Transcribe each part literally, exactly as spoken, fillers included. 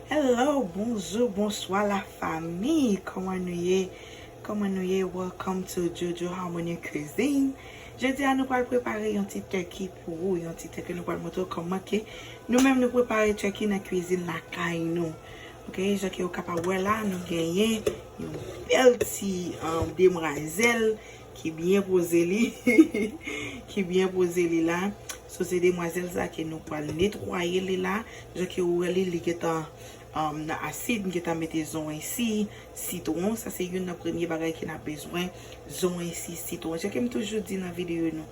Hello, bonjou, bonswa la fami. Kòman nou ye? Kòman nou ye? Welcome to Jojo Harmony Cuisine. Jodi a nou pral prepare yon ti turkey pou ou, yon ti turkey nou pral montre w kòman ke nou menm nou prepare turkey nan kwizin lakay nou. Ok, jan ke ou kapab wè la, nou genyen yon bèl ti um, demwazèl ki byen poze li, ki byen poze li la. So se demwazèl sa ke nou pral netwaye li la. Jan ke ou wè li, li gentan um, nan asid, m gentan mete zonwen si, sitwon. Sa se youn nan premye bagay ke n ap bezwen, zonwen si, sitwon. Jan ke m toujou di nan videyo nou,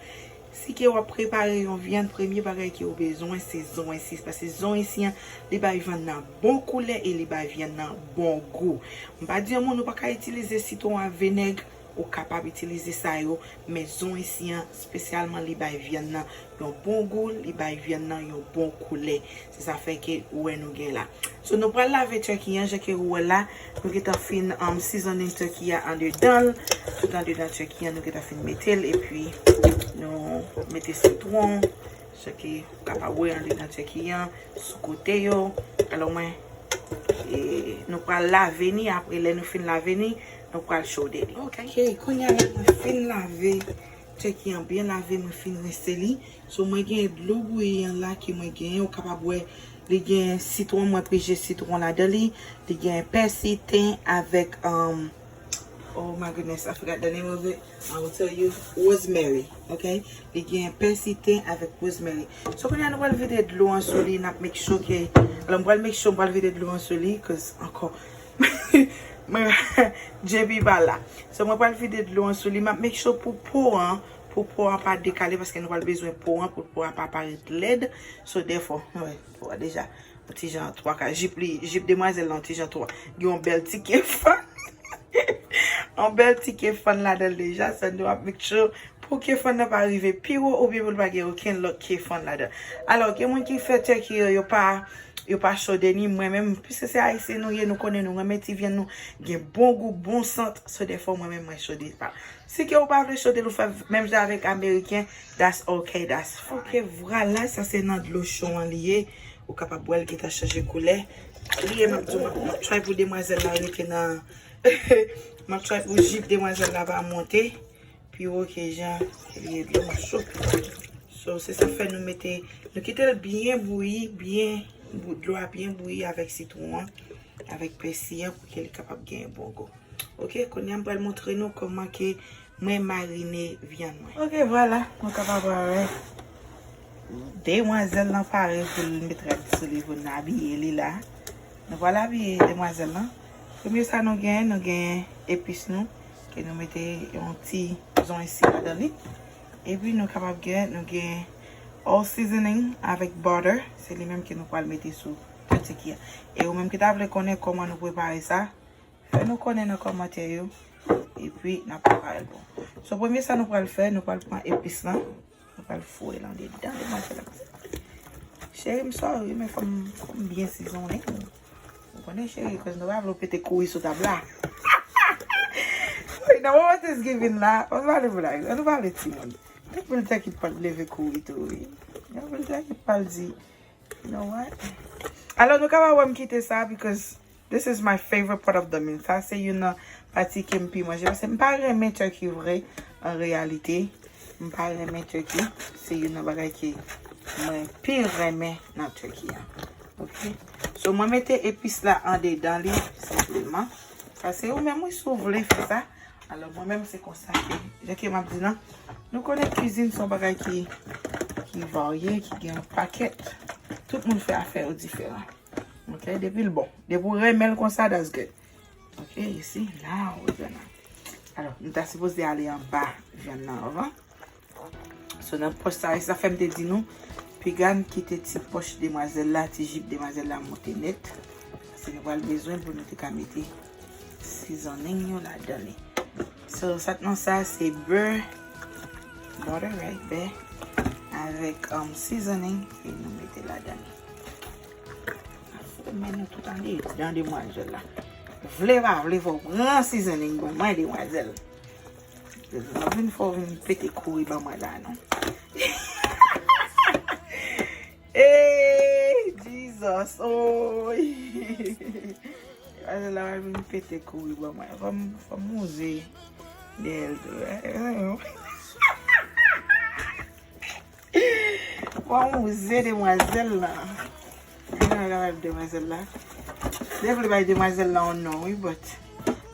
si ke w ap prepare yon vyann, premye bagay ke w bezwen se zonwen si, paske zonwen si an, li bay vyann nan bon koulè e li bay vyann nan bon gou. M pa di yon moun ou pa ka itilize sitwon ak vinèg, ou kapab itilize sa yo, men zonwen si an espesyalman li bay vyann nan yon bon gou, li bay vyann nan yon bon koulè. Se sa fè ke ou wè nou gen la. So nou pral lave turkey an, jan ke ou wè la, nou gentan fin um, seasoning turkey a andedan l. Tout andedan turkey an, nou gentan fin mete l, epi nou mete sitwon, jan ke ou kapab wè andedan turkey an, sou kote yo. Alò mwen, e, nou pral lave ni, apre lè nou fin lave ni, nou pral chode li. Ok, kounye a la mwen fin lave turkey an, byen lave, mwen fin rense li. So mwen gen dlo bouyi an la ke mwen genyen, ou kapab wè li gen sitwon, mwen prije sitwon ladan li, li gen pèsi, ten avèk um, oh my goodness, I forgot the name of it. I will tell you, rosemary, ok? Li gen pèsi, ten avèk rosemary. So kounye a nou pral vide dlo an sou li, n ap make sure ke, alò m pral make sure m pral vide dlo an sou li, cause ankò mwen J P pa la. So mwen pral vide dlo an sou li, m ap make sure pou po an, pou po an pa dekale, paske nou pral bezwen po an pou po an pa parèt lèd. So therefore, wè, po a deja yon ti jan twa ka, jip li, jip demwazèl la yon ti jan twa. Gen yon bèl ti ke fann. Yon bèl ti ke fann ladan l deja, sa nou ap make sure pou ke fann nan pa rive pi wo oubyen pou l pa gen okenn lòt ke fann ladan. Alò, gen moun ki fè turkey yo, yo pa, yo pa chode ni, mwen menm, piske se ayisyen nou ye, nou konnen nou renmen ti vyann nou, gen bon gou, bon sant, so therefore mwen menm mwen chode pa. Si ke ou pa vle chode l, ou fè menm jan avèk ameriken, that's ok, that's fine. Ok, vwala, sa se nan dlo cho an li ye. Ou kapab wè l gentan chanje koulè. Li ye, m ap di w, m ap, m ap try pou demwazèl la rete nan, m ap try pou jip demwazèl la pa monte pi wo ke jan li ye, dlo an cho. So se sa fè nou mete, nou kite l byen bouyi, byen bou-, dlo a byen bouyi avèk sitwon an, avèk pèsi an pou ke li kapab genyen bon gou. Ok, kounye a m pral montre nou kòman ke mwen marine vyann mwen. Ok, vwala, nou kapab wè demwazèl lan pare pou l met rad sou li, pou n abiye li la. Nou pral abiye demwazèl lan. Premye sa nou gen, nou gen epis nou, ke nou mete yon ti zonwen si ladan li. Epi nou kapab gen, nou gen all seasoning avèk butter. Se li menm ke nou pral mete sou turkey an. E ou menm ki ta vle konnen kòman nou prepare sa, fè nou konnen nan kòmantè yo. Epi n ap prepare l pou ou. So premye sa nou pral fè, nou pral pran epis lan. Nou pral foure l andedan demwazèl la. Cheri, m sorry, men fò m, fò m byen sizonnen. Ou konnen cheri, cause nou pa vle w pete kouri sou tab la. Wi, nan moman Thanksgiving la, ann pale blag, ann pale timoun. Gen anpil tan ki pa leve kouri tou, wi. Gen anpil tan ki pa di, you know what? Alò, nou kapab wè m kite sa, because this is my favorite part of the meal. Sa se youn nan pati ke m pi manje, paske m pa renmen turkey vre, an reyalite. M pa renmen turkey. Se youn nan bagay ke mwen pi renmen nan turkey an. Ok? So, mwen mete epis la andedan li, senpleman. Sa se ou menm, wi, si w vle fè sa. Alò, mwen menm, se konsa ke, jan ke m ap di nan, nou konnen kwizin se yon bagay ki, ki varye, ki gen yon pakèt. Tout moun fè afè yo diferan. Ok? Depi l bon. Depi w renmen l konsa, that's good. Ok, isi, la, ou jwenn nan. Alò, nou ta sipoze ale anba vyann nan anvan. So, nan pòch sa, e sa fè m te di nou, piga n kite ti pòch demwazèl la, ti jip demwazèl la monte nèt. Se nou pral bezwen pou nou te ka mete seasoning yo ladan li. So, sa k nan sa, se bè, butter, right, bè, avèk, um, seasoning, e nou mete ladan li. Fò men nou tout andedan demwazèl la. Vle pa vle, fò w pran seasoning ban mwen, demwazèl. Vin fò w vin pete kouri ban mwen la, non. Hey, Jesus, oy. Demwazèl la va vin pete kouri ban mwen. Fò m, fò m wouze dèyè l tou. Fò m wouze demwazèl la. Mwen pa ka bay demwazèl la. Devle bay demwazèl la yon non, wi, but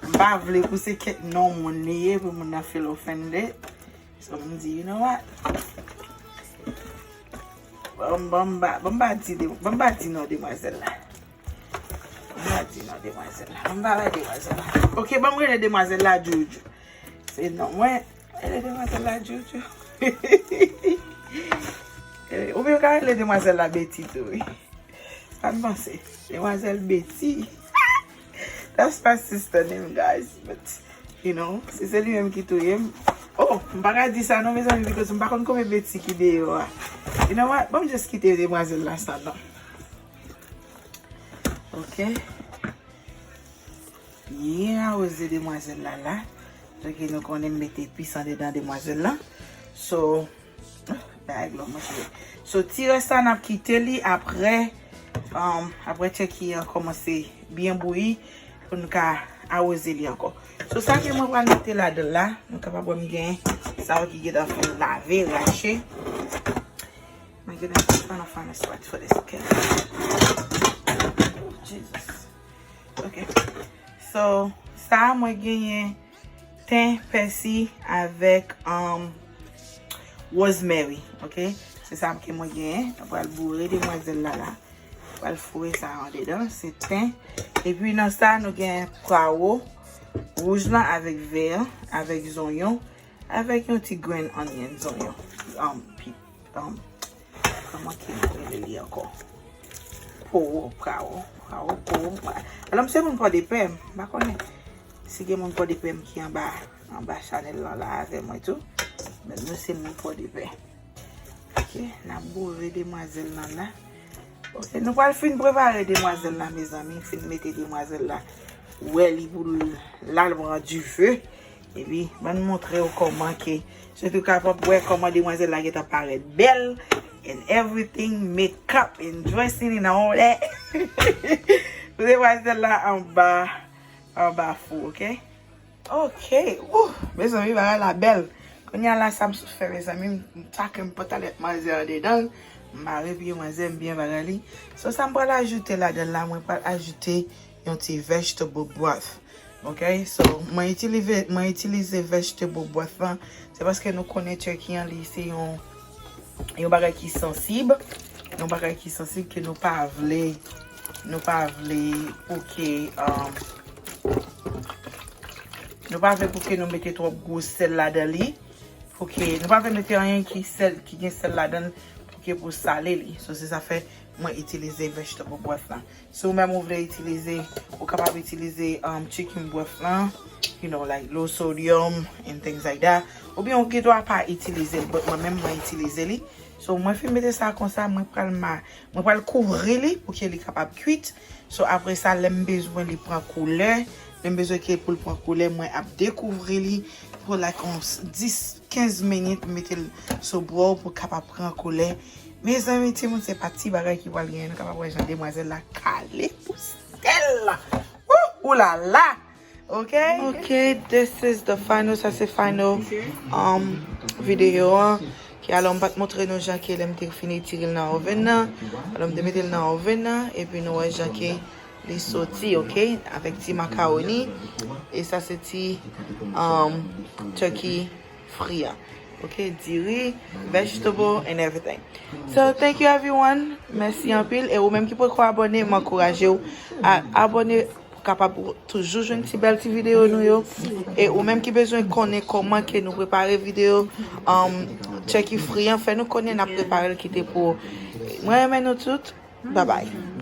m pa vle pou se kèk non moun li ye, pou moun nan feel offended. So, m di, you know what? Bon, bon, m pa, bon, m pa di de, bon, m pa di non demwazèl la. M pa di non demwazèl la. M pa bay demwazèl la. Ok, bon, m rele demwazèl la Joujou. Se non mwen. Rele demwazèl la Joujou. Eh, oubyen w ka rele demwazèl la Betty tou, wi. Sa m panse. Demwazèl Betty. That's my sister name, guys. But, you know, si se li menm ki touye m. Oh, m pa ka di sa non, mezanmi, because m pa konn konbyen Betty ki deyò a. You know what? Bon, m just kite demwazèl la sa non. Ok. Byen awoze demwazèl la la. Paske nou konnen m mete pis andedan demwazèl la. So, bagay lò mwen cheri. So, ti rès sa n ap kite li apre, um, apre turkey an kòmanse byen bouyi pou n ka awoze li ankò. So, sa ke mwen pral mete ladan la, nou kapab wè m gen sa yo ki gentan fin lave, rache. Mwen gentan fin fè yon fine spot for this cat. Oh, Jesus. Ok. So, sa a mwen genyen ten, pèsi avèk, um, rosemary, ok? Se sa ke mwen genyen. Mwen pral boure demwazèl la la. Mwen pral foure sa andedan. Se ten. Epi nan sa, nou gen pwawo wouj lan avèk vè, avèk zonyon, avèk yon ti grenn onion, zonyon. Um, pi, um, Kòman ki nou rele li ankò? Powo, prawo, prawo, powo. Alò, m se moun Pòdepè, m pa konnen si gen moun Pòdepè m ki anba, anba chanèl lan la avè mwen tou. Men nou se moun Pòdepè. Ok, n ap boure demwazèl lan la. Ok, nou pral fin prepare demwazèl la, mezanmi. Fin mete demwazèl la. Wè li pou l al pran dife. Epi, ban m montre w kòman ke, so w kapab wè kòman demwazèl la gentan parèt bèl, and everything, makeup and dressing and all that. Demwazèl la anba, anba fou, ok? Ok, wouh, mezanmi, bagay la bèl. Kounye a la, sa m sot fè, mezanmi, m take m pantalèt manzè andedan l, m mare pye manzè, m byen bagay li. So, sa m pral ajoute ladan l la, mwen pral ajoute yon ti vegetable broth. Ok, so, mwen itilize, mwen itilize vegetable broth lan. Se paske nou konnen turkey an, li se yon, yon bagay ki sansib. Yon bagay ki sansib ke nou pa vle, nou pa vle pou ke, um, nou pa vle pou ke nou mete twòp gwo sèl ladan li. Pou ke, nou pa vle mete anyen ki sèl, ki gen sèl ladan l, pou ke pou sale li. So, se sa fè mwen itilize vegetable broth lan. Si w menm ou vle itilize, ou kapab itilize, um, chicken broth lan, you know, like, low sodium and things like that. Oubyen ou gen dwa pa itilize l, but mwen menm mwen itilize li. So, mwen fin mete sa konsa, mwen pral ma-, mwen pral kouvri li pou ke li kapab kwit. So, apre sa, lè m bezwen li pran koulè, lè m bezwen ke pou l pran koulè, mwen ap dekouvri li pou, like, on s-, dis, kenz minit, m mete l sou bwa pou kapab pran koulè. Mezanmi, timoun, se pa ti bagay ki pral genyen. Nou kapab wè jan demwazèl la kale pou sèl la. Wouh, oulala! Ok? Ok, this is the final, sa se final, um, videyo an. Ki alò, m pa t montre nou jan ke lè m te fini tire l nan oven nan. Alò, m te mete l nan oven nan, epi nou wè jan ke li soti, ok? Avèk ti makawoni. E sa se ti, um, turkey fri a. Ok, diri, vegetable and everything. So, thank you everyone. Mèsi anpil. E ou menm ki poko abòne, m ankouraje w a abòne pou kapab toujou jwenn ti bèl ti videyo nou yo. E ou menm ki bezwen konnen kòman ke nou prepare videyo, um, turkey fri an, fè nou konnen n ap prepare l kite pou ou. Mwen renmen nou tout. Bye bye.